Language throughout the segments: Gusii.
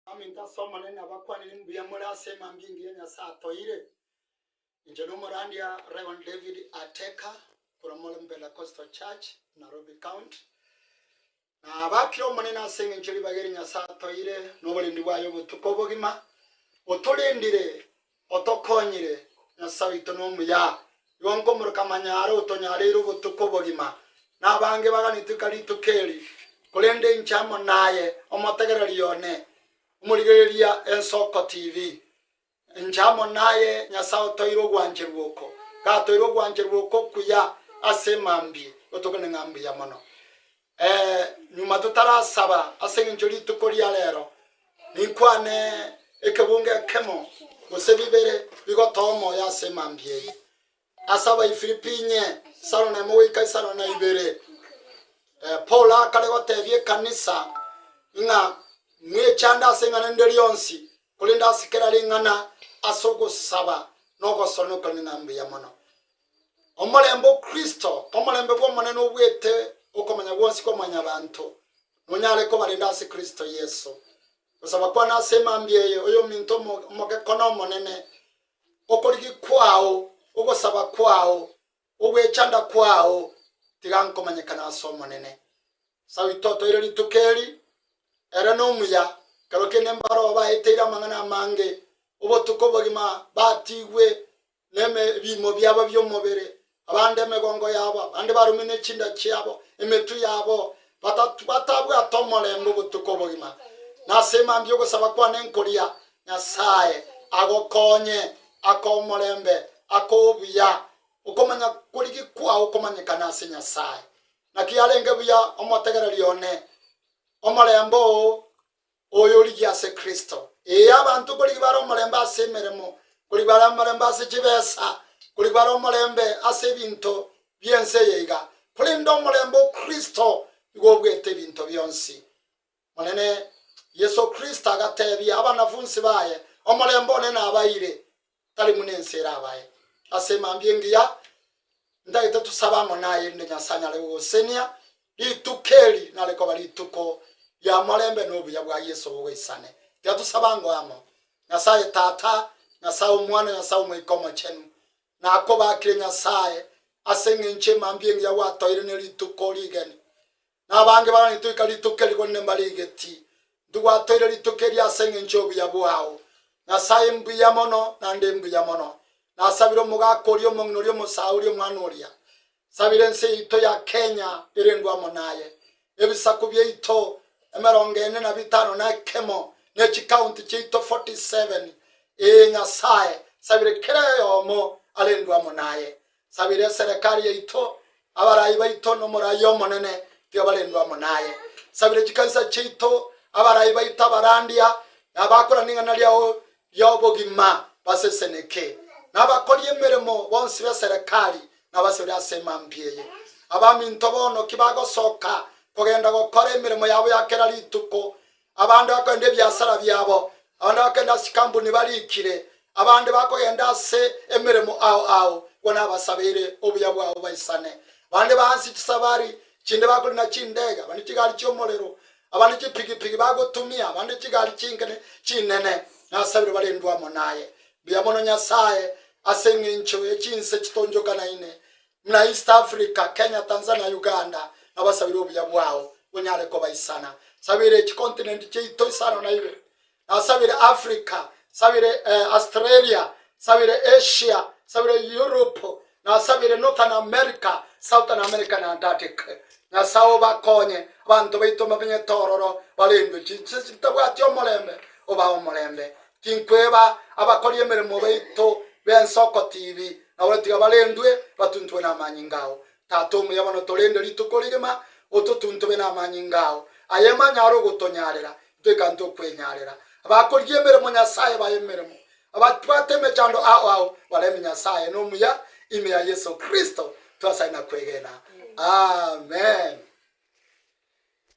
Abaminto ase Omonene nabakwanire mbuya more ase emambia engiya Nyasae atoeire. Inche nomorandia Rev. David Ateka korwa Molembe Pentecostal Church, Nairobi County. Nabakire Omonene ase engencho ribaga eri Nyasae atoeire na oborendi bwaye obotuko obogima, otorendire, otokonyire, Nyasae oito nomuya. Igo nkomoroka manyare otonyareire obotuko obogima, na abange baganetwe ka rituko eri, korende inche amo naye, omotegereri one, omorigereria Ensoko TV. Inche amo naye, Nyasae otoire ogwancherwa oko, gatoire ogwancherwa oko okuya ase emambia, igo tokone ng'a mbuya mono. Ee, nyuma totarasaba ase engencho rituko ria rero, ninkwane ekebungo ekemo gose bibere bigotoa omoyo ase emambia eye. Ase Abaifilipi inye, isano nemo goika isano na ibere, Paulo akare gotebia ekanisa ng'a mwechande ase ing'ana rinde rionsi, korende ase kera ring'ana ase ogosaba na ogosora nokorende ng'a mbuya mono. Omorembe o Kristo, omorembe bw'Omonene obuete okomanya gwonsi kwa mwanyabanto, nonyare kobarenda ase Kristo Yeso. Gosaba kwane ase emambia eye, oyominto omogeko na omonene, Okorigia kwao, ogosaba kwao, ogwechanda kwao, tiga nkomanyekane ase Omonene. Sauti otoire rituko eri, ere nomuya, ekero kende mbaroo baeteire amang'ana amange, obotuko obogima batigwe nebiimo biabo bi'omobere, abande emegongo yabo, abande barumire ne chinda chiabo, emetwe yabo, batabwate omorembe obotuko obogima. Na ase mambia ogosaba kwane nkoria, Nyasae agokonye, akoe omorembe, akoe obuya, okomanya korigia kwao komanyekane ase Nyasae. Naki yarenge buya omotegereri one, omorembe oo oyorigia ase Kristo. Ee, abanto nkorigia bare omorembe ase emeremo, nkorigia bare omorembe ase chibesa, nkorigia bare omorembe ase ebinto bi'ense eye iga, korende omorembe o Kristo nigo obuete ebinto bionsi. Monene Yeso Kristo agatebia abanafunsi baye, Omorembe one nabaeire, tari buna ense erabae. Ase emambia engiya, ntagete tosabe amo naye erinde Nyasae anyare gogosenia rituko eri nare koba rituko ri'amorembe na obuya bwa Yeso bogoisane. Tiga tosabe ango amo. Nyasae Tata, Nyasae Omwana, Nyasae Omoika Omochenu, nakobakire Nyasae ase eng'encho emambia engiya gwatoeire ne rituko rigeni. Na abange baranyete goika rituko eri korende mbarigeti. Ntogwatoire rituko eri ase engencho y'obuya bwao. Nyasae mbuya mono, naende mbuya mono. Nasabire omogaka oria omong'ina oria omosae oria omwana oria. Sabire ense yaito ya Kenya erendwe amo naye. Ebisaku biaito emerongo ene na bitano na ekemo, ne chikaunti chiaito 47. Ee Nyasae, sabire kera oyomo arendwe amo naye. Sabera eserekari yaito, abarai baito, na omorai omonene, tiga barendwe amo naye. Sabera chikanisa chiaito, abarai baito, abarandia, na abakorana ring'ana riao ri'obogima baseseneke, na abakori emeremo bonsi b'eserekari nabasabere ase emambia eye. Abaminto bono ki bagosoka kogenda gokora emeremo yabo ya kera rituko, Abande bakogenda ebiasara biabo, abande bakogenda ase chikambuni barikire, abande bakogenda ase emeremo ao ao, igo nabasabeire obuya bwabo baisane. Abande baansie chisabari, chinde bakorina chindege, abande chigari chi'omorero, abande chipigipigi bagotumia, abande chigari chinke ne chinene. Nasabire barendwe amo naye. Mbuya mono Nyasae ase engencho ye chinse chitonchokanaine, Buna East Africa, Kenya, Tanzania, Uganda nabasabire obuya bwao bonyare kobaisana. Sabire chikontinenti chiaito isano na ibere. Nasabire Africa, sabire eh, Australia, sabire Asia, sabire Europe, nasabire Northern America, Southern America na Antarctic. Nyasae obakonye abanto baito mbamenyete ororo barendwe chinse chitabwati omorembe obae omorembe. Tinkweba abakori emeremo baito b'ensoko TV, nabo tiga barendwe batuntwe namanyinga ao. Tata omuya bono torende rituko rigima, ototuntobe namanyinga ao. Aye manyare ogotonyarera, toika ntokwenyarera. Abakorigia emeremo Nyasae bae emeremo, abatwate emechando ao ao bareme Nyasae nomuya ime ya Yeso Kristo twasae na kwegena. Amen.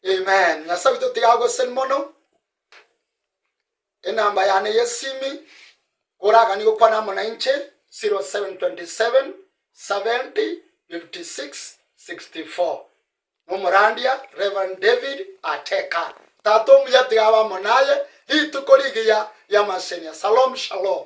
Amen. Nyasae oito tiga agoseni mono. Enamba yane y'esimi koraganie gokwana amo nainche 0727 70 56 64. Nomorandia Rev. David Ateka. Tata omuya tiga abe amo naye rituko rigiya ri'amasesenia. Shalom shalom.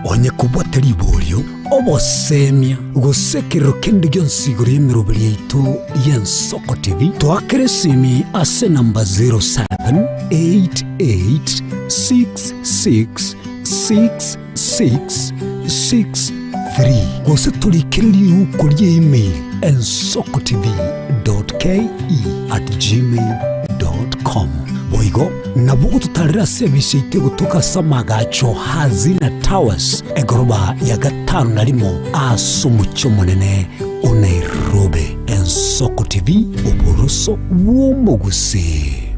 Onye kobwate riborio, obosemia, gose ekerero kende gionsi igoro y'emeroberi yaito y'Ensoko TV, toakere esimi ase enamba 0788666663 gose torikere riuko ria email ensokotv.ke@gmail.com. Boigo nabo ogototarera ase ebisa yaito egotoka ase amagacho Hazina Towers, egoroba ya gatano na rimo ase omochie omonene o Nairobi. Ensoko TV, oboroso bw'omogusii.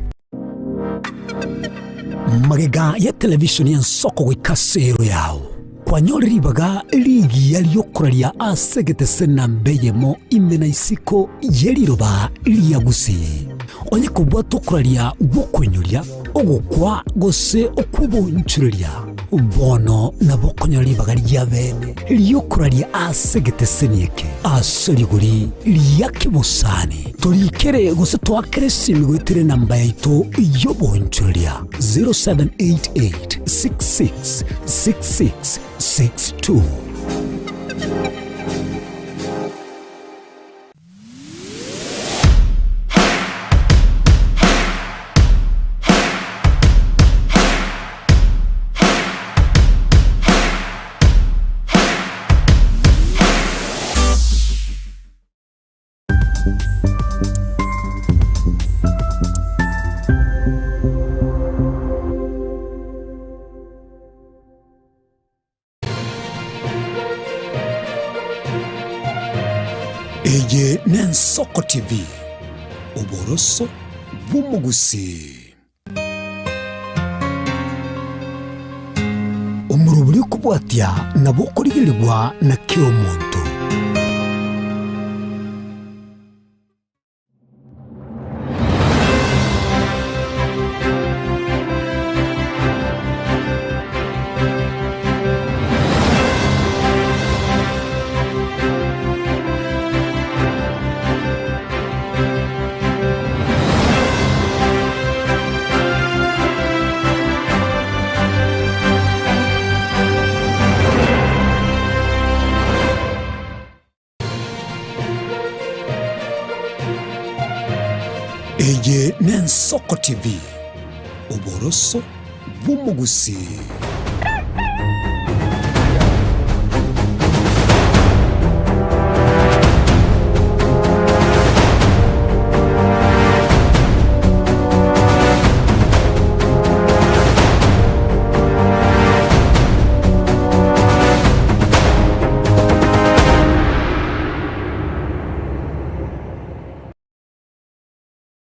Magega ya televishoni y'ensoko goika ase ero yao, kwanyore ribaga rigiya ri'okoraria ase egetese namba eyemo ime na isiko ye riroba ria Gusii. Onye kobwata okoraria gw'okoinyoria, ogokwa gose okw'oboonchoreria, bono nabo okonyora ribaga ria bene ri'okoraria ase egeteseni eke ase rigori ria kebosani. Torikere gose toakere esimi goetera enamba yaito y'oboonchoreria 0788 66 66 62. Eye n'Ensoko TV, oboroso bw'omogusii. Omorobori okobwatia nabo okorigerigwa na kera omonto. Eye n'Ensoko TV, oboroso bw'omogusii.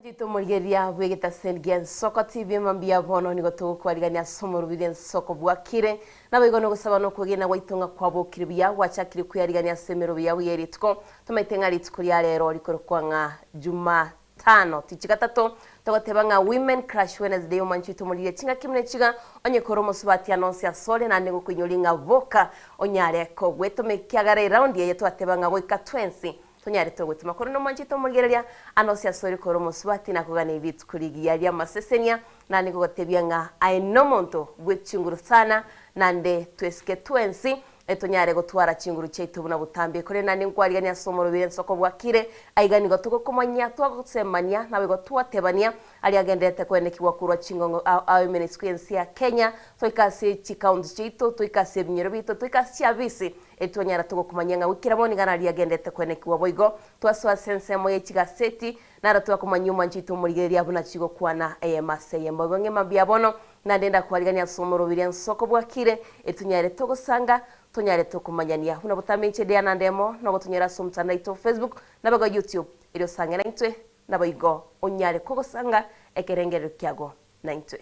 Ritomorigereria bw'egetaseni gia Ensoko TV mambia bono nigo togokwarigania ase omorobiri Ensoko bwakire. Naboigo nogosaba nokwegena gwaito ng'a kwabokire buya gwachakire kweyarigania ase emerobi yao ye rituko. Tomaete ng'a rituko ria rero rikorokwa ng'a Jumatano tichi gatato togoteba ng'a Women Crush Wednesday omwanchi oito omorigereria chingaki buna echiga onye kore omosubati ane onsi asore naende ngokoinyoria ng'a boka onyare kogwetoma ekiagera eraundi eye twateba ng'a goika twensi Tonyarete ogotuma korende omwanchete omorigereria, ande onsi asore kore omosubati nakoganeirie rituko rigiya ri'amasesenia, naende ngogotebia ng'a aye nomonto bwe chinguru sana, naende twesike twensi, etonyare gotwara chinguru chiaito buna botambe. Korende naende nkwarigania ase omorobiri ensoko bwakire, aiga nigo togokomanyia, twagosemania, naboigo twatebania, aria agendererete koenekigwa korwa chingongo ao ao ime nesiko y'ense ya Kenya, toike ase chikaunti chiaito, toike ase ebinyoro biaito, toike ase chiabisi, Etwanyara togokomanyia ng'a goikera bono iga nario agenderete kwenekigwa boigo, twasoa ase ensemo ye chigaseti, naro twakomanyia omwancho oito omorigereria buna chigokwana eyemo ase eyemo. Igo ng'ima mbuya bono, naende ndakwarigania ase omorobiri ensoko bwakire, etonyare togosanga, Tonyare tokomanyania buna botambe inche Diana Ndemo nogotonyora ase omotandao oito o Facebook naboigo YouTube erio osange naintwe naboigo onyare kogosanga ekerengererio kiago naintwe.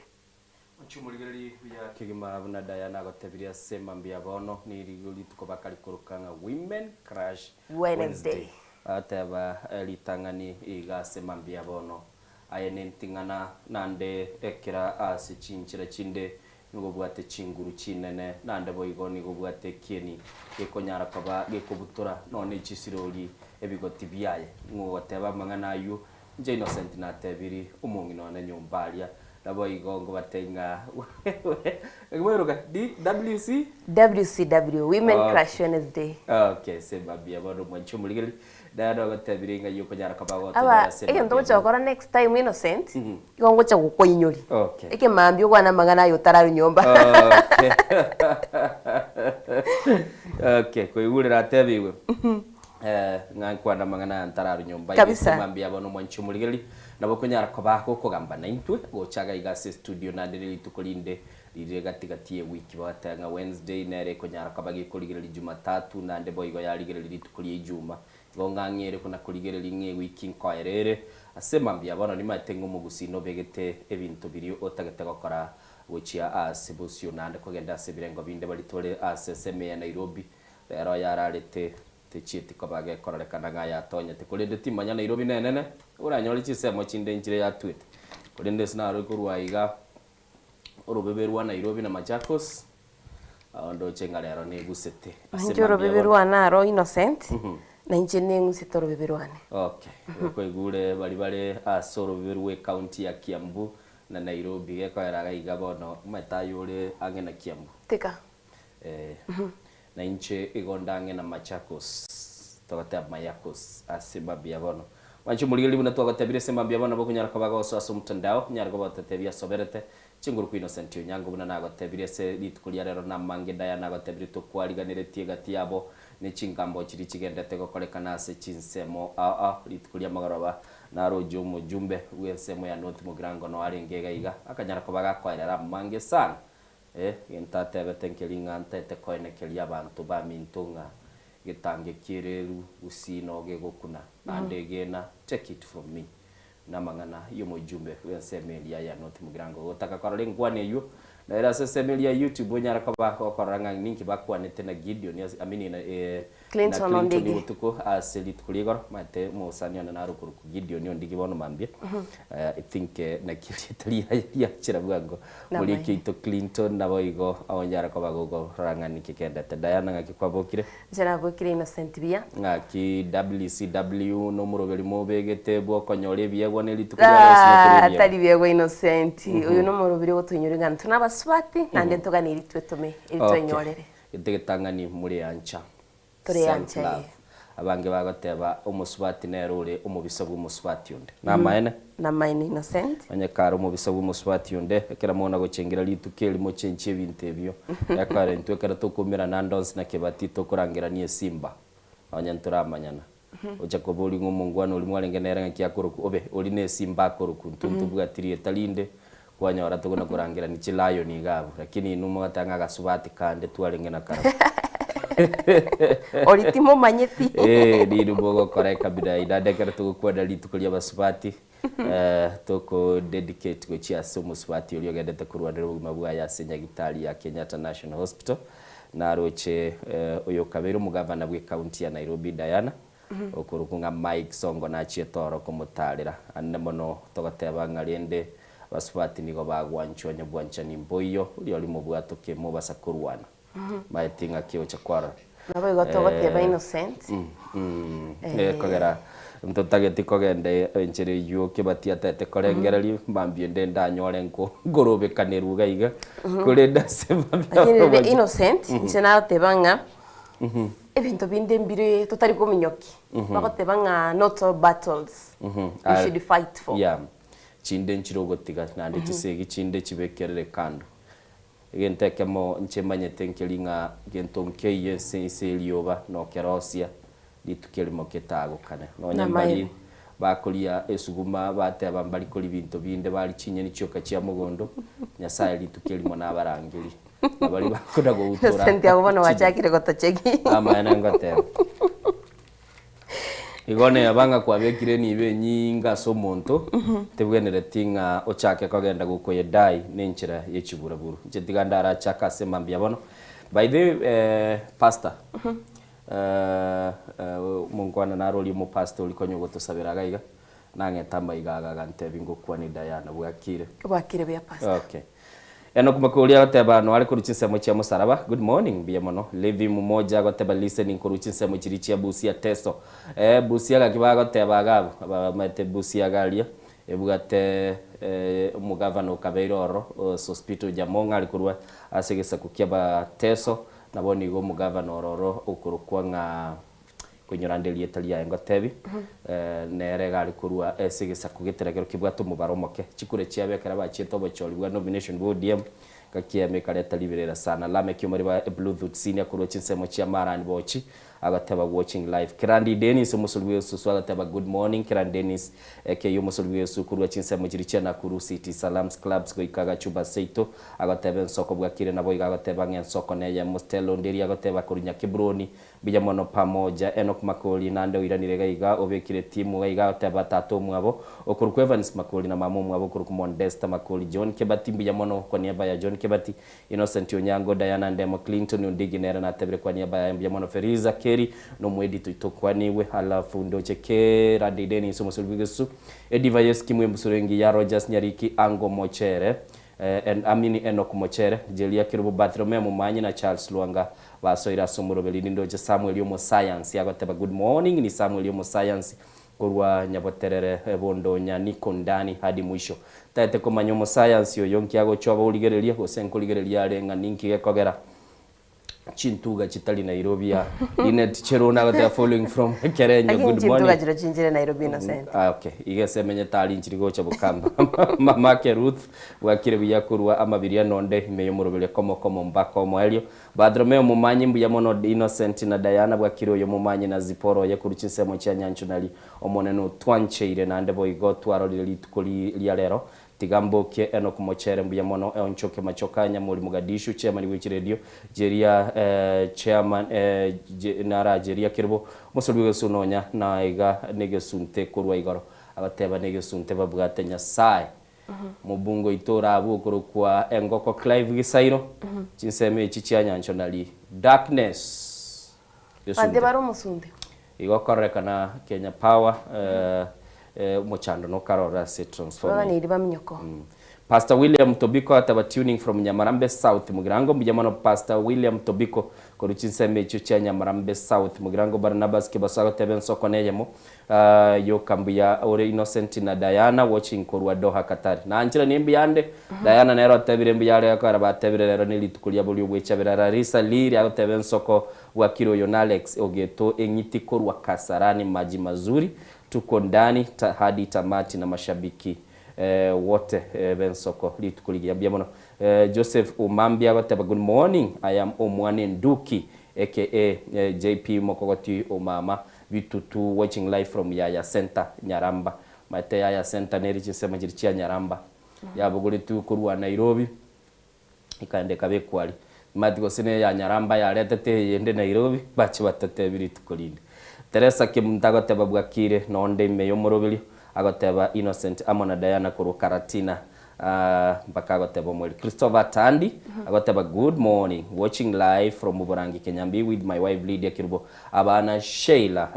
Inche omorigereria buya kegima buna Diana agotebirie ase mambia bono nirigo rituko bakarikoroka ng'a Women Crush Wednesday. Wednesday. Agateba ritang'ani iga ase mambia bono aye nenting'ana nande ekera ase chinchera chinde Nigo obwate chinguru chinene, naende boigo nigo obwate ekieni gekonyara koba gekobutora nonya ne chisirori ebigoti biaye. Ng'o ogoteba amang'ana ayio? Inche Innocent natebiri omong'ina one nyomba aria, naboigo nkobatebia ng'a Mweroka DWC? WCW, Women Crush Wednesday. Okay, sema mbuya bono mwanche omorigereria. Diana ogotebirie ng'ai okonyara koba Aba gotonyora ase egento mambia ngocha bono. gokora next time Innocent, igo ngocha gokoinyoria. Okay. Ekemambia okwane amang'ana aya otararwa nyomba. Okay. Okay, koigurera atebigwe. Eh, ng'a nkwane amang'ana aya ntararwa nyomba. Iga Kabisa. ase mambia bono mwanche omorigereria, nabo okonyara koba gokogamba naintwe, gocha iga iga ase estudio naende rituko rinde Riria gati-gati y'ewiki bagateba ng'a Wednesday nere ekonyara koba gekorigereria Jumatatu, naende boigo yarigereria rituko ria Ijuma. Igo ng'ang'e ere kona korigereria ng'a ewiki nkoera ere. Ase mambia bono nimaete ng'a omogusii nobegete ebinto biria otagete gokora gochia aase bosio naende kogenda ase ebirengo binde baria tore ase ensemo ya Nairobi rero yararete techieti koba gekororekana ng'a yatonyete korende timanya Nairobi nenene oranyore chinsemo chinde nchire yatwete korende ase naro korwa aiga Orobebe rwa Nairobi na Machakos, ao ndoche ng'a rero negusete ase Inche mambia orobebe bono. rwane aro Innocent, na inche neng'usete orobebe rwane. Okay, okoigure baria bare ase orobebe rwe county ya Kiambu na Nairobi gekoera iga iga bono omanyete aye ore ang'e na Kiambu. Tika. Eh, na inche igo nde ang'e na Machakos, togoteba Mayakos ase mambia bono. Mwanche omorigereria buna twagotebire ase mambia bono bokonyara koba gosoa ase omotandao, onyare koba otetebia asoberete chinguru kwa Innocent Onyango buna nagotebirie ase rituko ria rero namange Diana nagotebirie tokwariganeretie egati yabo ne chingambo chiria chigendete gokorekana ase chinsemo ao ao rituko ria magoroba naroche omojumbe bw'ensemo ya North Mugirango noe arenge iga iga akanyara koba gakoerera amange sana Eh, egento atebete nkeria ng'a ntaete koenekeria abanto baminto ng'a getange ki'ereru gusii no gegokuna, naende egena, take it from me, namang'ana y'omoijumbe bw'ensemo eria ya North Mugirango. Gotaka korora enkwana eyio, nere ase ensemo eria ya YouTube onyare koba gokorora ng'a ninki bakwanete na Gideon ase I mean na eh, na Clinton Clinton Ondigi. botuko ase rituko ria igoro, omanyete omosani one naro okorokwa Gideon Ondigi bono mambia, I think naki erieta riaye riachera bwango, Namaene. Morieki oito Clinton naboigo onyare koba gokorora ng'a ninki kendete. Diana ng'aki kwabokire? Inche nabokire Innocent buya. Ng'aki WCW nomoroberi mobegete bw'okonyora ebiegwa ne rituko ria rosi nokori Ah, ebiegwa? tari biegwa Innocent. Oyo nomoroberi ogotoinyora ng'a intwe nabasubati naende ntoganeiri twetome eri Okay. twenyorere. Gete getang'ani more ancha. Tore ancha, Self love. eh. Abange bagoteba omosubati nere ore omobisa bw'omosubati onde. Namaene? Namaene Innocent. Onye kare omobisa bw'omosubati onde, ekero mona gochengera rituko eri mochenchie ebinto ebio. Ekero intwe ekero tokoumerana ande onsi na kebati tokorangerania esimba, onye ntoramanyana. Ocha koboria ng'a omongwana oria mwarenge nere ng'aki akorokwa, obe oria nesimba akorokwa, intwe ntobwati rieta rinde, kwanyora tokona korangerania chilion iga abwo, lakini inwe mogateba ng'a agasubati kande twarenge nakarabwo. Oria timomanyeti. Eh, niinwe mogokora ekabira eye. Naende ekero togokwana rituko ria abasubati, toko dedicate gochia ase omosubati oria ogendete korwanera obogima bwaye ase nyagitari ya Kenyatta National Hospital, naroche oyokabeire omogavana bwe county ya Nairobi Diana, okorokwa ng'a Mike Sonko nachiete oro komotarera. Ande mono togoteba ng'a rende abasubati nigo bagwanchwa onye bwanchani mboiyo, oria ori mobwato ki mobasa korwana. Maeti ng'aki ogocha kwarora. Nabo igo togoteba Innocent. Ekogera ntotageti kogenda enchera eywo Kibati atete korengereria, mambia ende ndanyore nkorobekanерwa iga iga, korende ase mambia Lakini rende omochie. Innocent, inche nagoteba ng'a ebinto binde mbire totari kominyokia. Bagoteba ng'a not all battles you should fight for. Yeah, chinde nchire ogotiga naende chisegi chinde chibekerere kando. Egento ekemo inche manyete nkeri ng'a gento nkeiyo ense inse y'erioba nokerosia, rituko erimo ketagokane. Nonya mbari bakoria esuguma bateba mbari koria binto binde baria chinyeni chioka chia mogondo, Nyasae rituko erimo nabarangerie. Na baria bakoda goutora Innocent abwo bono chinyama. gwachakire gotochegi. Amaene ngoteba. Igo neba ng'a kwabekire enibo enyinga ase omonto, tebwenereti ng'a ochake kogenda gokoyedai nenchera ye chiburaburu. Inche tiga ndarachake ase mambia bono. By the way, eh, pastor, eh, eh, omonkwana naro oria omopastor oria konya ogotosabera iga iga, nang'ete amaiga aga agantebia ngokwanie Diana, bwakire? Bwakire buya pastor. Okay. Enock Makori agoteba noare korwa chinsemo chia mosaraba, Good morning, mbuya mono. Levi Mumoja agoteba listening korwa chinsemo chiria chia Busia Teso. Eh, Busia gaki bagoteba iga abwo, abamaete Busia iga aria, ebwate eh, omogavana okabeire ororo, eh, Sospeter Ojaamong are korwa ase egesaku kia Abateso, nabo nigo omogavana ororo okorokwa ng'a Koinyora nde erieta riaye ngotebi, nere iga are korwa ase egesaku geterekero kebwate omobaro omoke. Chikura chiabo ekero bachiete obochori bwa nomination bwa ODM, ngaki eyemo ekareta riberera sana. Lameck Omariba Bluetooth Senior korwa chinsemo chia Marani Bochi agoteba watching live. Kerandi Dennis omosori bw'esusu agoteba good morning Kerandi Dennis aka omosori bw'esusu korwa chinsemo chiria chia Nakuru City Salams Clubs goika Gachuba Seito agoteba ensoko bwakire naboigo agoteba ng'a ensoko neyemo. Stella Onderi agoteba korwa Nyakiburoni Mbuya mono pamoja. Enock Makori naende oiranire iga iga obekire timu iga iga agoteba tata omwabo okorokwa Evans Makori na mama omwabo okorokwa Mondesta Makori John Kebati mbuya mono kwa niaba ya John Kebati Innocent Onyango Diana Ndemo Clinton Ondigi nere natebire kwa niaba yaye mbuya mono Feriza Kerry nomoedit oito okwaniwe alafu ndoche Kerandi Dennis omosori bw'egesusu Ediva Yeski Mwembusuro engiya Rogers Nyariki Ango Mochere En Amini Enock Mochere, Jeria Kerubo Bartholomeo Momanyi na Charles Lwanga basoire ase omoroberi. Nindoche Samuel omosayansi agoteba good morning ni Samuel omosayansi korwa Nyaboterere Bondonya niko ndani hadi mwisho. Ntaete komanya omosayansi oyo nki agochoba origereria gose nkorigereria are ng'a ninki gekogera chintuga chitari Nairobi aa. Linet Cherono agoteba following from Ekerenyo Lakini good chintuga morning. chiro chinchire Nairobi Innocent. Ah, okay. Iga ase emenyete aria nchiri gocha bokamba. Mamake Ruth bwakire buya korwa amabiria nonde ime y'omoroberio komo komo mpaka omoerio. Bartholomeo Momanyi mbuya mono Innocent na Diana bwakire oyo Momanyi na Zipporah oye korwa chinsemo chia Nyanchunari. Omonene otwancheire naende boigo twarorire rituko ria rero Tiga mbokie Enock Mochere mbuya mono Eonchoke Machoka Nyamori Mogadishu Chairman bwe chiredio Jeria Chairman nara Jeria Kerubo Omosori bw'egesu nonya naiga negesunte korwa igoro abateba negesunte babwate Nyasae Mobunge oito ore abwo okorokwa Engoko Clive Gisairo chinsemo echi chia nyancho nari Darkness Bande Gesunte bare omosunte. Igo kororekana Kenya Power omochando nokarore ase transformer. Baganeirie baminyoko. Pastor William Tobiko ataba tuning from Nyamarambe South Mugirango mbuya mono Pastor William Tobiko korwa chinsemo echio chia Nyamarambe South Mugirango Barnabas Kibaso agoteba ensoko neyemo yoka mbuya ore Innocent na Diana watching korwa Doha Qatar nanchire nimbuya ande Diana nere otebire mbuya are ekero batebire rero nerituko riabo riogwechabera Larissa Liri agoteba ensoko Bwakire oyo n'Alex Ogeto eng'iti korwa Kasarani Maji Mazuri tuko ndani ta hadi tamati na mashabiki wote b'ensoko rituko rigiya mbuya mono Joseph Omambia agoteba good morning I am Omwana Enduki aka JP Mokogoti Omama Bitutu watching live from Yaya Center Nyaramba maete Yaya Center neri chinsemo chiri chia Nyaramba yabogoretwe korwa Nairobi Ekaenda ekabekwa aria. Timanyeti gose neya Nyaramba yaretete eyende Nairobi, bache batotebi rituko rinde. Teresa Kemunto agoteba bwakire nonde ime y'omoroberio, agoteba Innocent amo na Diana korwa Karatina mpaka agoteba omweri. Christopher Tandi agoteba good morning, watching live from Muborangi Kenyambi with my wife Lydia Kerubo, abana Sheila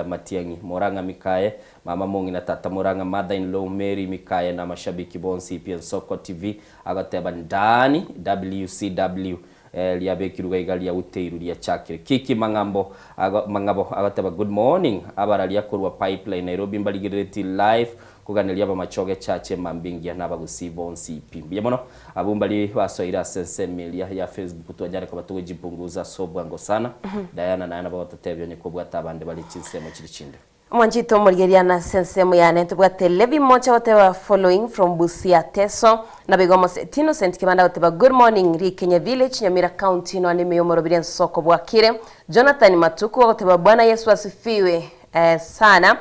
Matiang'i, Morang'a Mikaye, Mama mong'ina tata Morang'a mother in law Mary Mikaye na amashabiki bonsi pi Ensoko TV Agoteba, Ndani WCW riabekirwe iga iga riauteiru riachakire. Kiki Mang'ambo ago Mang'abo agoteba, Good morning abararia korwa Pipeline Nairobi mbarigerereti live koganeria abamachoge church emambia engiya na abagusii bonsi pi. Mbuya mono abwo mbari basoire ase ensemo eria ya Facebook twanyare koba togojipunguza ase obwango sana. Diana naye nabo agototebia onye kobwate abande bare chinsemo chiri chinde. Omwanchete omorigereria nase ensemo yane tobwate Levi Mocha goteba following from Busia Teso naboigo Omoseti Innocent Kibanda goteba good morning Rikenye village Nyamira county nonya ime yomorobiri ensoko bwakire Jonathan Matuku ogoteba Bwana Yesu asifiwe eh, sana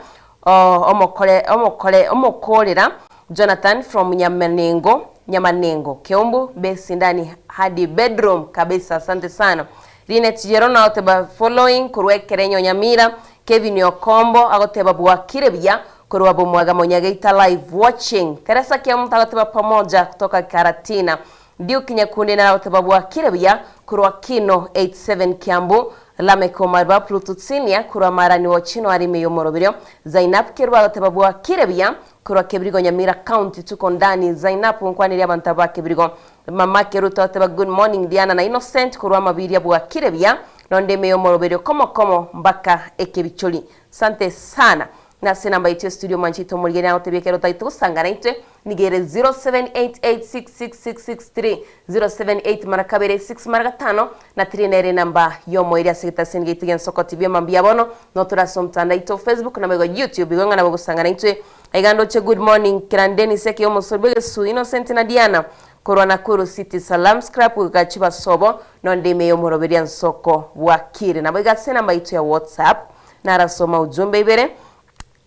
oh, omokore omokore omokorera Jonathan from Nyamenengo. Nyamanengo Keumbu base ndani hadi bedroom kabisa asante sana. Linet Jerono agoteba following korwa Ekerenyo Nyamira, Kevin Okombo agoteba bwakire buya korwa Bomwaga Monyageita live watching. Teresa Kiamuta agoteba pamoja kutoka Karatina. Duke Nyakundi nere agoteba bwakire buya korwa Kino 87 Kiambu. Lameck Omariba Pluto Senior korwa Marani Ochino are ime y'omoroberio. Zainab Kerubo agoteba bwakire buya korwa Kebirigo Nyamira County tuko ndani. Zainab nkwanirie abanto aba ba Kebirigo. Mama Keruto agoteba good morning Diana na Innocent korwa Amabiria bwakire buya nonde ime y'omoroberio komo komo mpaka ekebichori. Sante sana. Nase enamba yaito ya studio mwanchete omorigeri agotebia ekero otagete gosangana intwe nigo ere 0788666663 078 mara kabere 6 mara gatano na 3 nere enamba y'omoerio ase egetaseni giaito gi'ensoko TV mambia bono notore ase omotandao oito Facebook naboigo YouTube igo ng'a nabo gosangana intwe aiga ndoche good morning Kiran Dennis eke omosori bw'egesu Innocent na Diana korwa Nakuru City Salam Scrap goika Chibasobo nonde ime y'omoroberio ensoko bwakire naboigo ase enamba yaito ya WhatsApp Narasoma ujumbe ibere,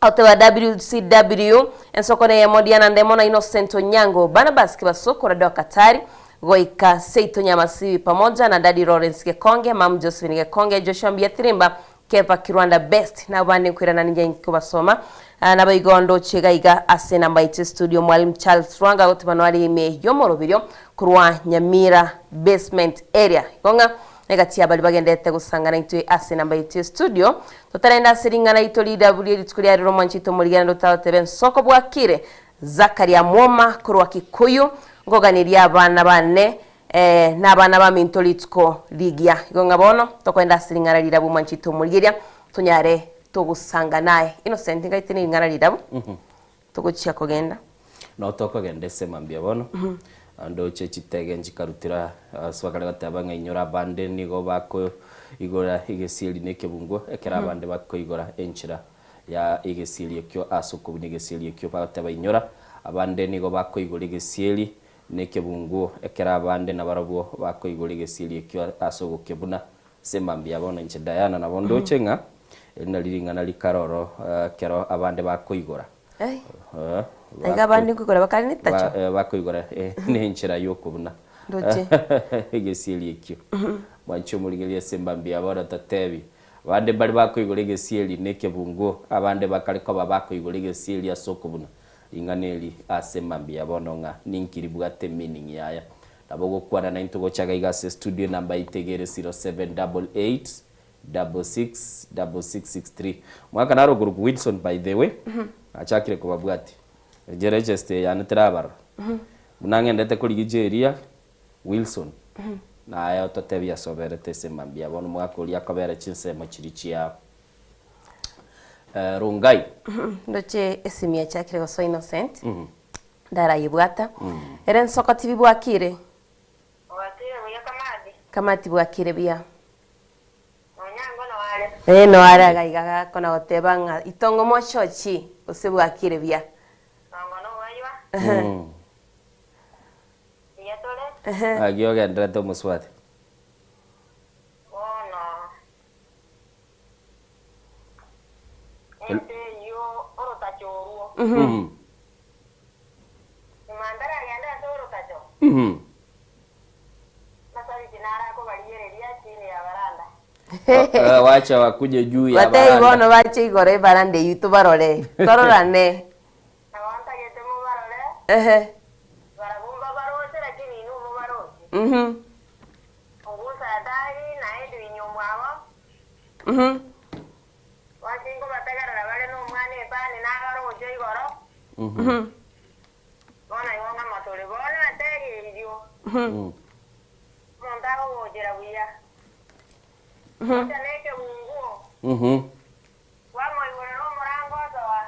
Oteba WCW, ensoko neyemo Diana Ndemo na Innocent Onyango, Barnabas Kibasoko Rado Katari, goika seito Nyamasibi pamoja na Daddy Lawrence Gekonge, Mam Josephine Gekonge, Joshua Mbiathirimba, Kefa Kirwanda Best, nabo bande nkoirana ninche nkobasoma. Naboigo ndoche iga iga ase enamba yaito estudio Mwalimu Charles Rwanga agoteba noare ime yomoroberio korwa Nyamira Basement Area. Igo ng'a Egati y'abaria bagenderete gosangana intwe ase enamba yaito y'estudio, totarenda ase ring'ana rito rirabu rie rituko ria rero omwanchi oito omorigena totagoteba ensoko bwakire, Zakaria Mwoma korwa Kikuyu, nkoganeria abana bane na abana baminto rituko rigiya. Igo ng'a bono tokoenda ase ring'ana rirabu omwanchi oito omorigeria tonyare togosanga naye. Innocent ngaite ne ring'ana rirabu togochia kogenda. Nao tokogenda ase mambia bono, ndoche chitege nchikarutera ase bakare goteba ng'a inyora abande nigo bakoigora egesieri na ekebungo, ekero abande bakoigora enchera ya egesieri ekio ase okobuna egesieri ekio. Bagoteba inyora abande nigo bakoigora egesieri na ekebunguo, ekero abande nabarabwo bakoigora egesieri ekio ase ogokebuna. Ase mambia bono inche Diana nabo ndoche ng'a eri nario ring'ana rikare oro ekero abande bakoigora. Ai, Aiga abande nkoigora bakare netacho. Bakoigora nenchera yokobuna Ndoche. egesieri ekio. Mwanche omorigereria ase mambia bono totebi, abande mbare bakoigora egesieri na ekebunguo, abande bakare koba bakoigora egesieri ase okobuna. Ring'ana eri ase mambia bono ng'a ninki ribwate meaning yaya. Nabo ogokwana naintwe gocha iga iga ase studio enamba yaito iga ere 0788 66 66 63. Omwaka naro okorokwa Wilson by the way, nachakire kobabwatia. Inche register eye yane terabarora. Buna ng'endete korigia Jeria Wilson, naye ototebie ase oberete ase mambia bono omwaka oria akobera chinsemo chiria chia Rongai. Ndoche esimi yachakire gosoa Innocent, ndarayebwata. Ere nsoko tibibwakire? Bwakire buya Kamati? Kamati bwakire buya. Onyango no are. Ee no are iga iga gakona goteba ng'a itongo mochochi gose bwakire buya. Tongo nobaywa. Buya tore. Ng'aki ogenderete omosubati? Bono ense eyio orotacho orwo. Nyuma ntaragenda ase orotacho, Masabiki naro akobarigereria chini ya varanda. Wacha wakuje juu ya Batebie varanda. bono bache igoro evaranda eyio tobarore, tororane. Nabo ntagete mobarore, barabwo mbabaroche, lakini inwe mobaroche. Ogusa Atali na Edwin omwabo, Bonsi nkobategerera bare nomwana epani nabaroche igoro, bono igo ng'ama tore. Bono ase erio omonto agogochera buya, gocha nekebunguo, kwamoigorera omorango osoa,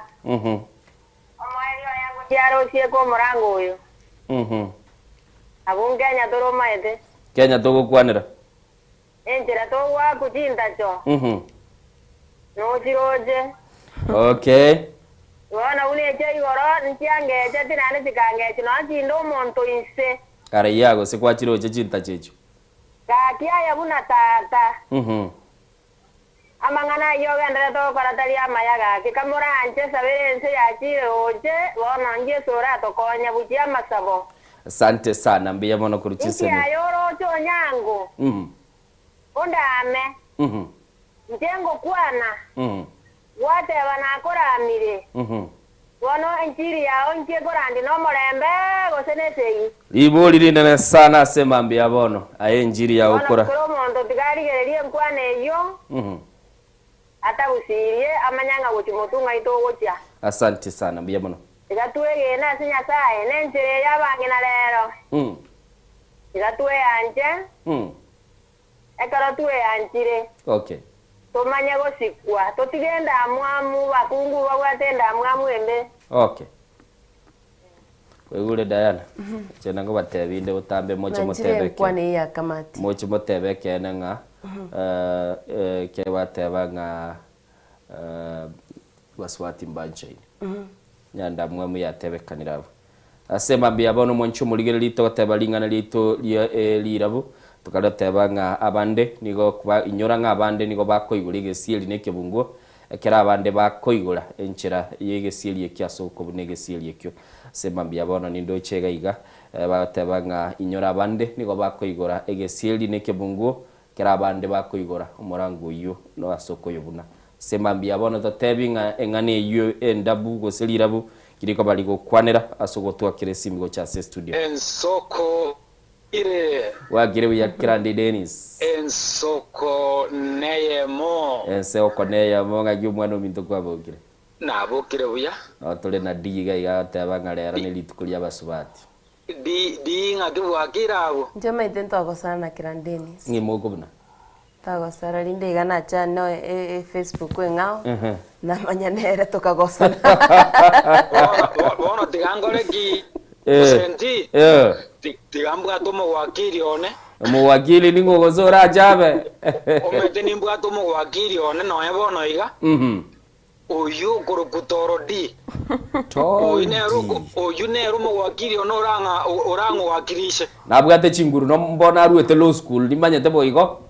omoerio oye ngochia arosieke omorango oyo. Abwo Kenya tore omaete. Kenya togokwanera. Enchera togoakwa chintacho, nochiroche. Okay. Bono buna echia igoro nchiangechetie naende chikangechi nonya chinde omonto inse. Kare iya gose kwachiroche chintacho echio. Gaki aye buna tata. Amang'ana ayio ogendererete gokora tari amaya gaki. Kamoranche sabera ense yachire goche, bono Yeso oratokonye buchia amasabo. Asante sana mbuya mono korwa Inki chisemi. aye oroche onyango, Mhm. ondame, Mhm. inche ngokwana, Mhm. gwateba nakoramire. Mhm. Bono enchiri yao inki ekorandi nomorembe gose nesegi? Ribori rinene sana ase mambia bono aye enchiri ya Bono gokora. kera omonto tiga arigererie enkwana eyio, Mhm. atagusirie, amanye ng'a gochia motwe ng'ai togochia. Asante sana mbuya mono. Tiga twegene ase Nyasae, nenchera eye y'abang'ina rero. Mm. Tiga tweanche, Mm. ekero tweanchire, Okay. tomanye gosikwa, totige endamwamu, bakungu babwate endamwamu embe. Okay. Kwaigure Diana? Inche nagobatebia inde botambe moche Nanchire motebe enkwana eke. eye ya kamati. Moche motebe ekeene ng'a eh, eh, kebateba ng'a eh, baswati mbanchaine. Nyandamwamu yatebekanire abwo. Ase mambia bono mwanche omorigereria togoteba ring'ana riaito ria rirabu, tokaroteba ng'a abande nigo ba inyora ng'a abande nigo bakoigora egesieri na ekebunguo, ekero abande bakoigora enchera y'egesieri ekio ase okobuna egesieri ekio. Ase mambia bono nindoche iga iga, bagoteba ng'a inyora abande nigo bakoigora egesieri na ekebunguo, Ekero abande bakoigora omorango oyio ase okoyobuna. Ase mambia bono totebi ng'a eng'ana eyio endabu gose rirabu kirikoba rigokwanera ase ogotwakera esimi gocha ase estudio. Ensoko ire. Gwakire buya Kirandi Dennis. Ensoko neyemo. Ensoko neyemo ng'aki omwana ominto kwabokire. Nabokire buya. Nabo tore na Dee iga iga agoteba ng'a rero nerituko riabasubati. Di, di, ng'aki bwakire abwo? Inche omanyete ntogosana na Kiran Dennis. Ng'ima okobuna. Ntogosana rinde iga nacha no e Facebook eng'ao, namanya nere tokagosana. Bono, bo- bono tiga nkore ki? Eh. Gose Eh. Ti- Tiga mbwate omowakiri one. Omowakili ning'o gose orache abe? Omanyete nimbwate omowakiri one nonya bono iga. Mhm. Oyio okorokwa Torodi. Oyio nere oko- oyio nere omowakiri one orang'a orang'owakirishe. Nabwate chinguru no mbono aruete law school nimanyete boigo.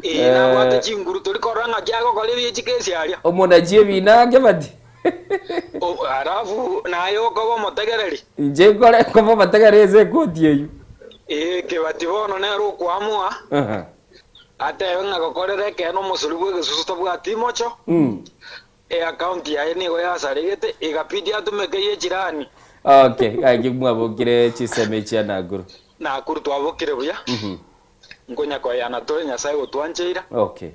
Ee, nabwate chinguru tori korora ng'aki agokora ebie chikesi aria. Omonachi ebina Kebati. O- Alafu naye okoba omotegereri. Inche nkore nkoba omotegereri ase ekoti eyio. Ee, Kebati bono nere okoamua. Aha. Atebe ng'a gokorera ekeene omosori bw'egesusu tabwati imocho, eakaunti yaye nigo yasaregete, egabidi atumeke ye chirani. Okay, gaki mwabokire chisemi chia Nakuru. Nakuru twabokire buya, nkonya koyana tore Nyasaye gotwancheira. Okay.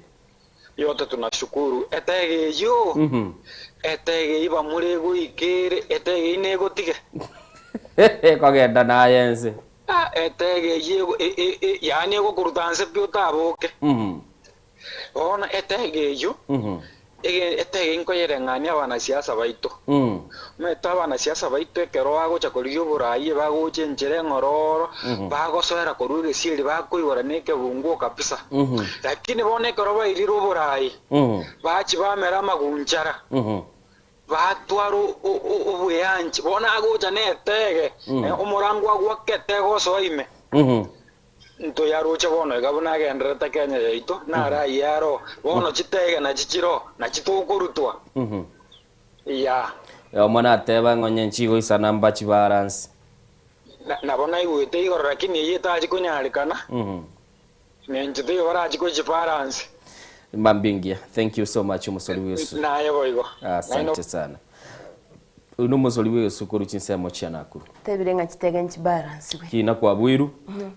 Yote tunashukuru. Etege eyio, etege eyio bamura egoika ere, etege eyio negotige. Kogenda naye ense. Ah, etege eyio ego- e- e- e- yaani egokoruta nse pi otaboke. Mhm. Bono etege eyio, Mhm. ege- etege nkoyereng'ania abanasiasa baito. Mm. Omanyete abanasiasa baito ekero bagocha korigia oboraai bagocha enchera eng'ororo, bagosoera korwa egesieri bakoigora na ekebunguo kabisa. Mhm. Lakini bono ekero bairire oboraai, Mhm. bachia bamera amagunchara. Mhm. Batwara obweanchi, bono agocha netege, omorango agwake etege osoa ime. Ntoyaroche bono iga buna agendererete Kenya yaito, naro ayio aro, bono chitege nachi chiroo, nachi tokorutwa. Yaa. Oyomo nateba ng'a onye nchigoisana mbachi baranse. Nabo naigwete igoro lakini eyio etachi konyarekana, Nenche taiyo barachi gochibaranse. Mambia engiya. Thank you so much omosori bwesu. Naye boigo. Asante sana. Oyo nomosori bwesu korwa chinsemo chia Nakuru. Tebire ng'a chitege nchibaransigwe. Kina kwabuirwe,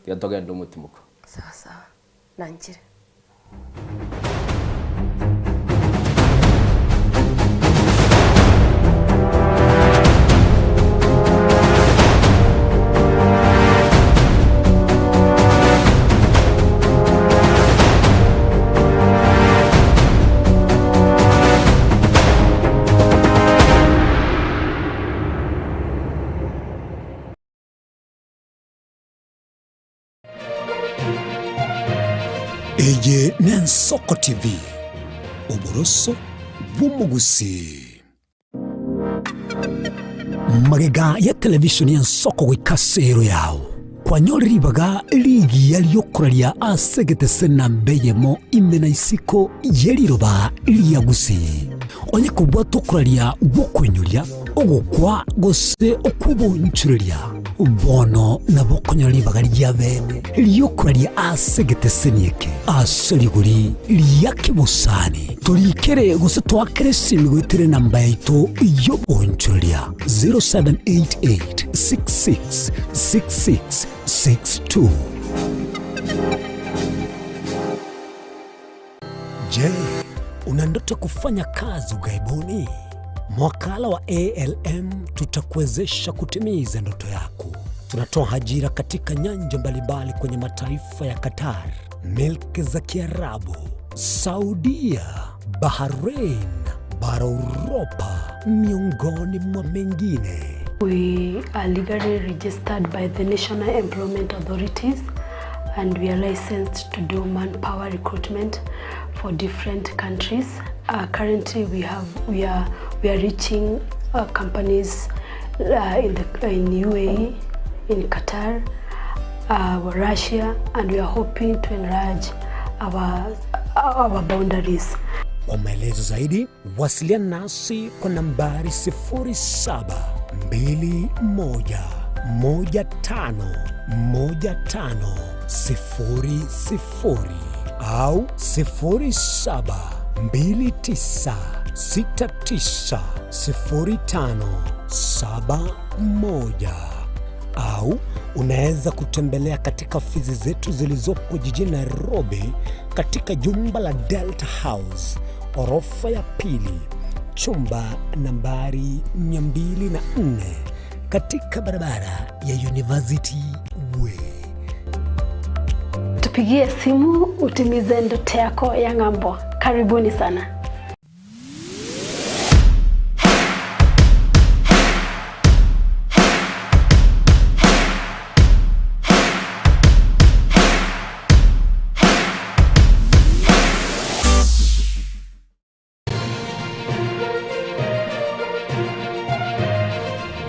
tiga togende omotimoko. Sawa sawa. Nanchire. Eye n'Ensoko TV, oboroso bw'omogusii. Magega ya televishoni y'Ensoko goika ase ero yao, kwanyorire ribaga rigiya ri'okoraria ase egetese namba eyemo ime na isiko ye riroba ria Gusii. Onye kobwate okoraria gw'okoinyoria, ogokwa gose okw'obonchoreria. Bono nabo okonyora ribaga ria bene ri'okoraria ase egeteseni eke ase rigori ria kebosani. Torikere gose toakere esimi goetera enamba yaito y'oboonchoreria 0788 66 66 62. Je, una ndoto ya kufanya kazi ughaibuni? Mwakala wa ALM tutakuwezesha kutimiza ndoto yako. Tunatoa ajira katika nyanja mbalimbali kwenye mataifa ya Qatar, milki za Kiarabu, Saudia, Bahrain, bara Uropa, miongoni mwa mengine. We are legally registered by the National Employment Authorities and we are licensed to do manpower recruitment for different countries. Currently we have we are we are reaching uh, companies in the in UAE, in Qatar, Russia, and we are hoping to enlarge our our boundaries. Kwa maelezo zaidi wasiliana nasi kwa nambari 0721151500 au 0729690571 au unaweza kutembelea katika ofisi zetu zilizopo jijini Nairobi katika jumba la Delta House orofa ya pili chumba nambari 204 katika barabara ya University Way. Tupigie simu utimize ndoto yako ya ng'ambo. Karibuni sana.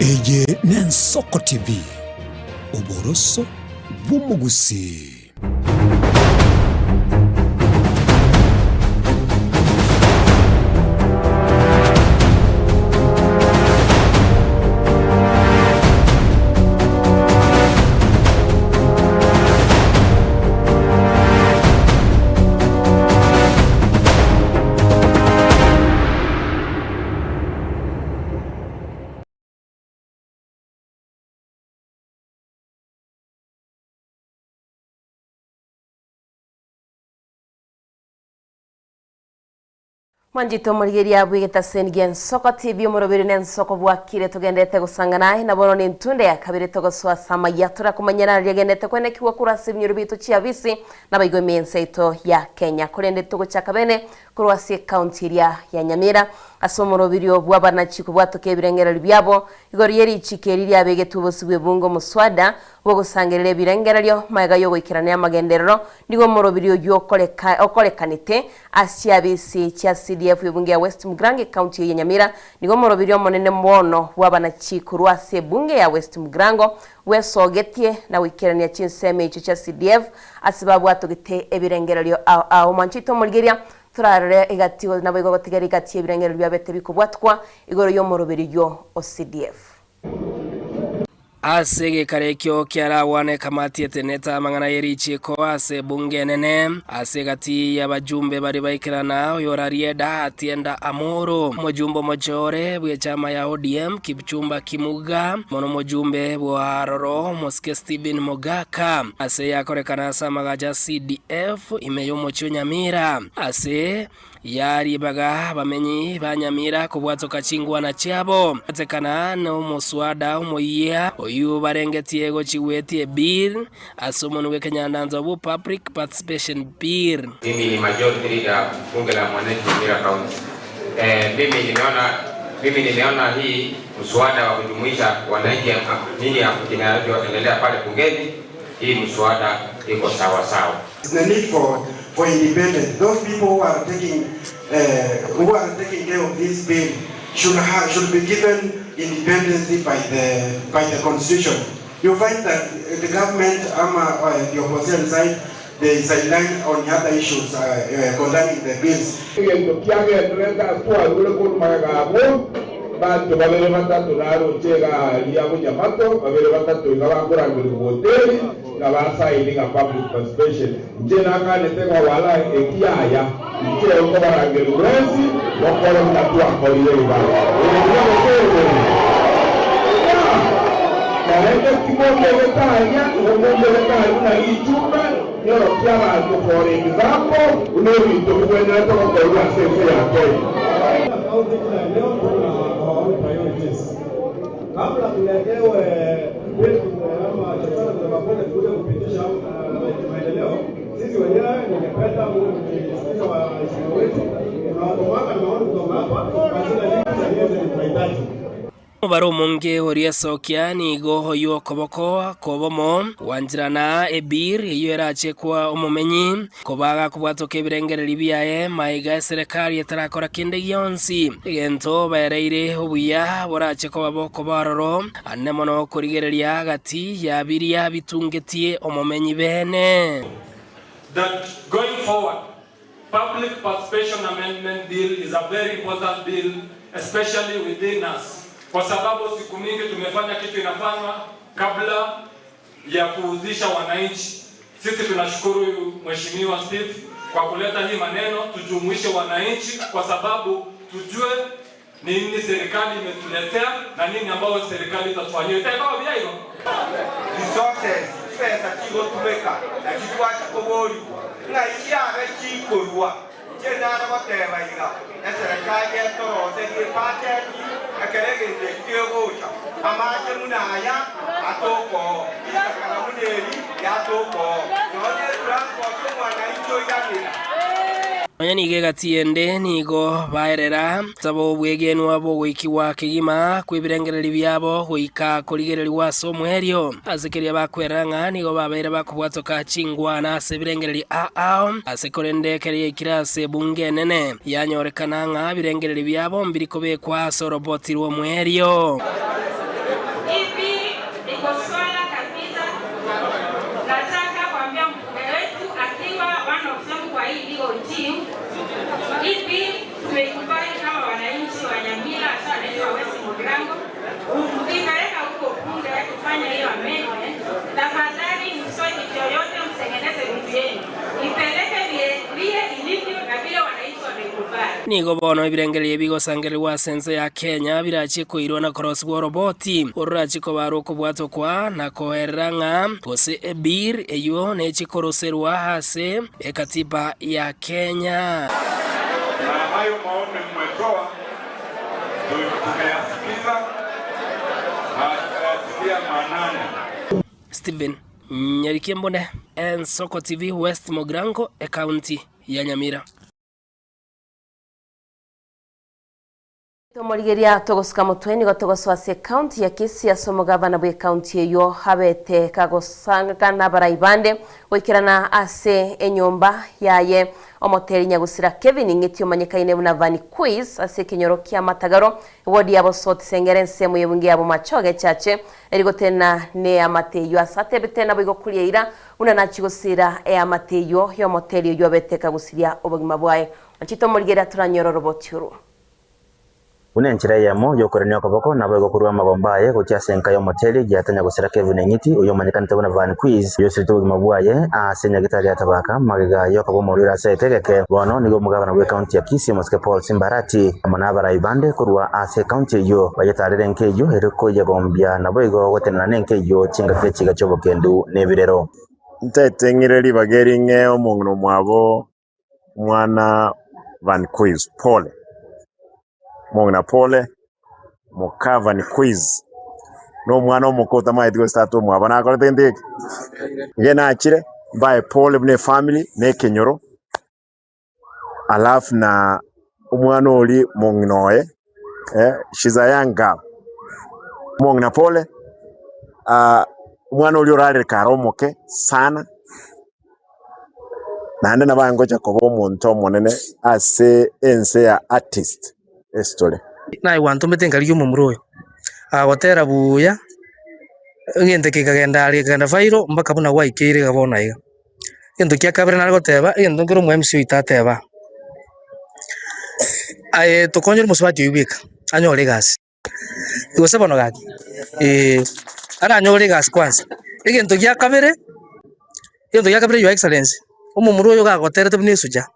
Eye n'Ensoko TV, oboroso bw'omogusii. Mwanchete omorigereria bw'egetaseni gi'Ensoko TV omoroberi n'ensoko bwakire togenderete gosangana aye na bono n'entunde ya kabere togosoa ase amaya torakomanyera riria agenderete kwenekigwa korwa ase ebinyoro biaito chiabisi nabaigwa ime y'ense yaito ya Kenya. Korende togochaka bene korwa ase ecounty eria ya Nyamira ase omoroberio bw'abanachi kobwatoka ebirengererio biabo igoro ye richiko eri riabegetwe obosio bw'ebunge omoswada bw'ogosangereria ebirengererio magega y'ogoikerania amagenderero nigo omoroberio oyio okoreka okorekanete ase chiabisi chia CDF ebunge ya West Mugirango ecounty eye ya Nyamira nigo omoroberio omonene mono bw'abanachi korwa ase ebunge ya West Mugirango bwesogetie na goikerania chinsemo echio chia CDF ase babwatogete ebirengererio ao ao. Mwancho oito omorigeria torarore egati naboigo gotigera egati y'ebirengererio biabete bikobwatwa igoro y'omoroberio o CDF. Ase egekaro ekio kiaragwane ekamati etenete amang'ana ye richiiko ase ebunge enene, ase egati y'abajumbe baria baikerana, oyorarie Dahati Enda Amoro, omojumbe omochore bw'echama ya ODM Kipchumba Kimuga, mono omojumbe bw'aroro omosike Stephen Mogaka, ase yakorekana ase amagacho a CDF ime y'omochie o Nyamira, ase Yaribaga abamenyi ba Nyamira kobwatoka chingwana chiabo, batekana nomoswada omoyia oyio barengetie gochigwetie ebill ase omonwa bw'ekenyandanto bwo Public Participation Bill. Mimi ni majority leader bunge la mwananchi Nyamira County. Eh, mimi nimeona mimi nimeona hii mswada wa kujumuisha wananchi nini kinachoendelea pale bungeni, hii mswada iko sawa sawa. The need for, for independence. Those people who are taking, uh, who are taking care of this bill should, have, should be given independence by the, by the constitution. You find that the government, um, uh, the opposition side, they sideline on other issues uh, uh, concerning the bills. Mbanto babere batato naroche iga aria bonyamato, babere batato iga bakorangerigwa hoteli, ng'a basaini ng'a public participation. Inche nakanete ng'a wala eki yaya, inche nkobarangeria bwensi mokore buna twakorire iga. Eye nigo gose eye? Yeah! Naende timombegete aria, igo mombegete aria buna richumbe, nyorokia abanto for example, buna ebinto bigwenerete gokorwa ase ense ya Kenya. Kabla tuletewe bill ama chochote kutoka kule tukuje kupitisha maendeleo, sisi wenyewe ningependa mkisikiza waheshimiwa wetu, tunawatomaka na maoni kutoka hapa kwa zile vitu zenyewe zenye tunahitaji. Omobaro omonge oria esokia nigo oyio okoboko kw'obomo gwancherana ebir eyio erache koa omomenyi, koba agakobwatoka ebirengererio biaye maiga eserekari etarakora kende gionsi. Egento baereire obuya borache koba bokoba ororo, ande mono korigereria gati ya biria bitungetie omomenyi beene. That going forward Public Participation Amendment Bill is a very important bill especially within us, kwa sababu siku mingi tumefanya kitu inafanywa kabla ya kuhusisha wananchi. Sisi tunashukuru Mheshimiwa Steve kwa kuleta hii maneno, tujumuishe wananchi kwa sababu tujue nini serikali imetuletea na nini ambayo serikali itatufanyia. Itaikawa vya hilo. Resources, chibesa chigotumeka, nachi twacha koborigwa, ng'ai chiabe chikorua. Inche nare goteba iga, eserekari etoroserie ebudget ekero egento eki kegocha, amache buna aya atokoo, risakara buna eri riatokoo, nonya etransport omwananchi oiranera. Nonya nigo egati ende nigo baerera taba obwegenwa bw'ogoikigwa kegima kw'ebirengererio biabo goika korigererigwa ase omoerio. Ase keria bakwerera ng'a nigo babeire bakobwatoka chingwana ase ebirengererio ao, ase korende keria yaikire ase ebunge enene, yanyorekana ng'a ebirengererio biabo mbiri kobekwa ase oroboti rw'omoerio. Hivi iko swala kabisa nataka kuambia mbunge wetu akiwa one of them kwa hii legal team, hii bill tumeikubali kama wananchi wa Nyamira hasa wananchi wa West Mugirango. Mkipeleka huko bunge kufanya hiyo amendment, tafadhali msitoe kitu yoyote, mtengeneze vitu yenu, ipeleke vile vile ilivyo na vile wananchi wameikubali. Nigo bono ebirengererio bigosangererigwa ase ense ya Kenya birachie koirwa na korosigwa oroboti ororachie koba rokobwatokwa na koerera ng'a gose ebill eyio nechie koroserwa ase ekatiba ya Kenya. Na hayo maoni mmetoa tumeyasikiza na tutayatilia maanani. Stephen Nyarikie Mbune, Ensoko TV, West Mogrango, Ekaunti ya Nyamira. Tomorigeria togosuka motwe nigo togosoa ase ekaunti ya Kisii ase omogavana bw'ekaunti eyio abete kagosanga nabarai bande goikerana ase enyomba yaye omoteri nyagusira Kevin Ng'iti omanyekaine buna Vanny Quiz ase ekenyoro kia Matagaro ewodi ya Bosoti Sengera ensemo y'ebunge ya Bomachoge Chache eri gotena neamate eyio ase atebete naboigo koria eira buna nachie gosira eamate eyio y'omoteri oyio abete kagusiria obogima bwaye Inche tomorigereria toranyore oroboti orwo. Buna enchera eyemo y'okorenia okoboko, naboigo korua amagomba aye gochia ase enka y'omoteri giatanya gosira Kevin Eng'iti, oyio omanyekanete buna Van Quiz, oyosirete obogima bwaye ase nyagetari ya Tabaka magega y'okoba omorwaire ase etegeke. Bono nigo omogabana bw'ecounty ya Kisii omosike Paul Simbarati amo nabarai bande korwa ase ecounty eyio bayetarire enka eyio ere koyegombia naboigo gotenena nenka eyio chingaki echiga chi'obokendu nebirero. Nteteng'ire ribaga eri ng'ee omong'ina omwabo Omwana Van Quiz, pole. Omong'ina pole, moka Van Quiz, na omwana omoke otamaeti gose tata omwabo nakorete gento geke. Iga nachire, mbae pole buna efamiri na ekenyoro, alafu na omwana oria mong'ina oye, she's a young girl. Omong'ina pole, omwana oria orarire kare omoke sana. Naende nabo angocha koba omonto omonene ase ense ya artist history. Naye gwantomete nkarigia omomura oyo, agotera buya, egento kekagenda aria gekagenda viral mpaka buna gwaikeire iga bono iga. Egento kia kabere nare goteba, egento nkere omo MC oito ateba, aye tokonyere omosubati oyio bweka, anyore egasi. Gose bono gaki, eh, aranyore egasi kwanza. Egento gia kabere, egento gia kabere your excellency, omomura oyo gagoterete buna esuja,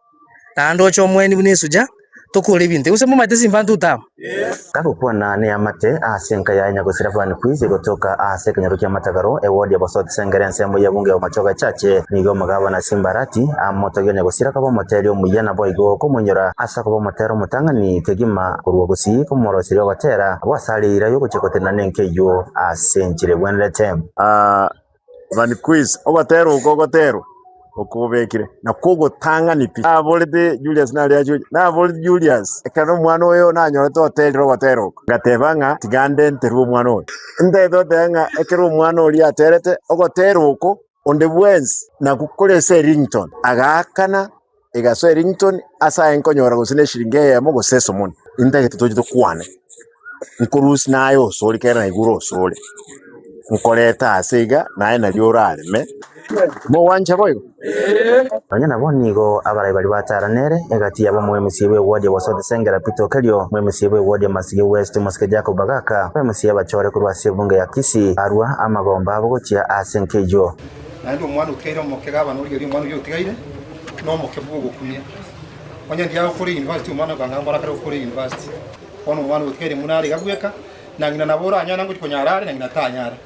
naende oche omoeni buna esuja, tokore ebinto. Gose momanyete simba ntutama? Gagokwana neamate ase enka yaye nyagosira Van Quiz egotoka ase ekenyoro kia Matagaro, eward ya Bosot Sengera ensemo y'ebunge ya Bomachoge Echache. Nigo omogabana Simba Arati amotogia nyagosira koba omoteri omuya naboigo komoinyora ase okoba omotera omotang'ani kegima korwa gusii komoroseria ogotera abwo ase are eira y'ogochia gotenena nenka eyio ase enchera egwenerete. Van Quiz, ogotera oko ogoterwa okobekire nakwo ogotang'ani pi. Naborete Julius nare achoche, naborete Julius ekero omwana oyo nanyorete oterire ogotera oko, ngateba ng'a tiga ndenterwe omwana oyo. Ntagete goteba ng'a ekero omwana oria aterete ogotera oko, onde bwensi nakwo kore ase eringtone, agaakana egasoa eringtone ase aye nkonyora gose ne eshiringi eyemo gose esomoni. Ntagete toche tokwane, nkorusia naye osore kere naigure osore, nkorete ase iga naye nario orareme, mogwancha boigo? Nonya nabo nigo abarai baria batara nere, egati yabo omwemisia bw'ewodi ya Bosoti Sengera Peter Okerio, omwemisia bw'ewodi ya Masige West Omosike Jacob Bagaka, omwemisia abachore korwa ase ebunge ya Kisii arua amagomba abo gochia ase enka eyio. Naende omwana otigaire omoke gabana origereria omwana oyio otigaire nomoke bw'ogokumia. Onye ndiago kore university omwana okanga mbora kare okore university. Bono omwana otigaire buna are iga bweka, na ng'ina nabo oranyare ngochia konyara are na ng'ina tanyara.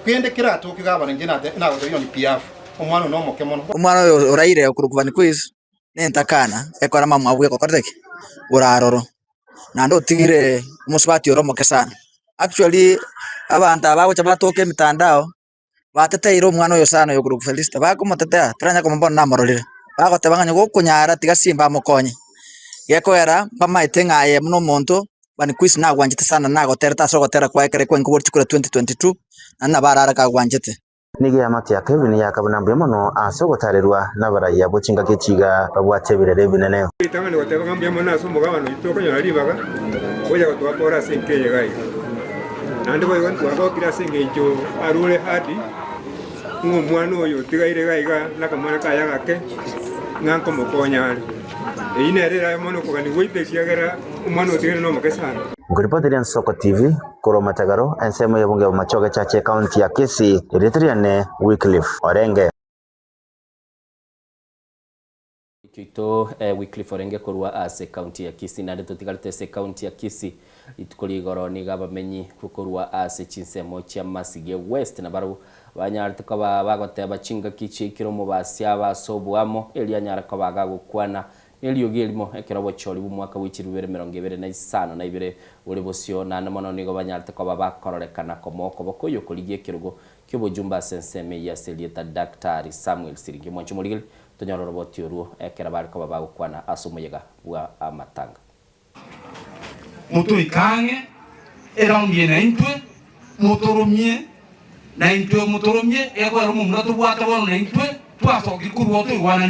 Kende keratoke gabana inche nate nagotebia on behalf, omwana oyo nomoke mono. Omwana oyo oraire okorokwa Van Quiz nentakana ekora mama abwo egokorete ki? Ore aroro. Naende otigire omosubati ore omoke sana. Actually abanto aba bagocha batoka emitandao, bateteire omwana oyo sana oyo okorokwa Felista, bakomotetea toranya komobono bono namororire, bagoteba ng'a onye gokonyara tiga simba amokonye. Gekoera mbamaete ng'a aye buna omonto Van Quiz nagwanchete sana nagoterete ase ogotera kwaye ekero kwainkoboria chikura 2022, naende nabo arare kagwanchete. Nigo eamate ya Kevin yakabuna mbuya mono ase ogotaarerwa nabaraiya bo chingaki echi iga babwate ebirero ebinene. Ritang'ani goteba ng'a mbuya mono ase omogabane oito okonyora ribaga gocha gotwakora ase enka eye iga iga. Naende boigo ntwagokire ase engencho arure ahadi ng'a omwana oyo otigaire iga iga nakamwana kaye agake ng'a nkomokonya are. Eyio nere erabe mono okogania gwaito ekiagera omwana otigaire nomoke sana. Nkoripoteria Nsoko TV korwa Matagaro, ensemo y'ebunge ya Bomachoge Church Ekaunti ya Kisii, erieta riane Wycliffe Orenge. Oito Wycliffe Orenge korwa ase ekaunti ya Kisii. Naende totigarete ase ekaunti ya Kisii rituko rigoro nigo abamenyi korwa ase chinsemo chia Masige West nabarabwo banyarete koba bagoteba chingaki chiaikire omobasi abe ase oboamo erio anyare koba agagokwana Neriogi erimo ekero obochori bw'omwaka bwe chilifu bibere emerongo ebere na isano na ibere bore bosio, naende mono nigo banyarete koba bakororekana komoa okoboko oyokorigia ekerogo ki'obojumbe ase ensemo eyio ase erieta Daktari Samuel Siringi. Omwanchi omorigeri, tonyore oroboti orwo ekero bare koba bagokwana ase omoyega bwa amatanga. Motoike ang'e eraundi eye naintwe, motoromie, naintwe motoromie, egoera omomura tobwate bono naintwe, twasokire korwa oo toigwananire.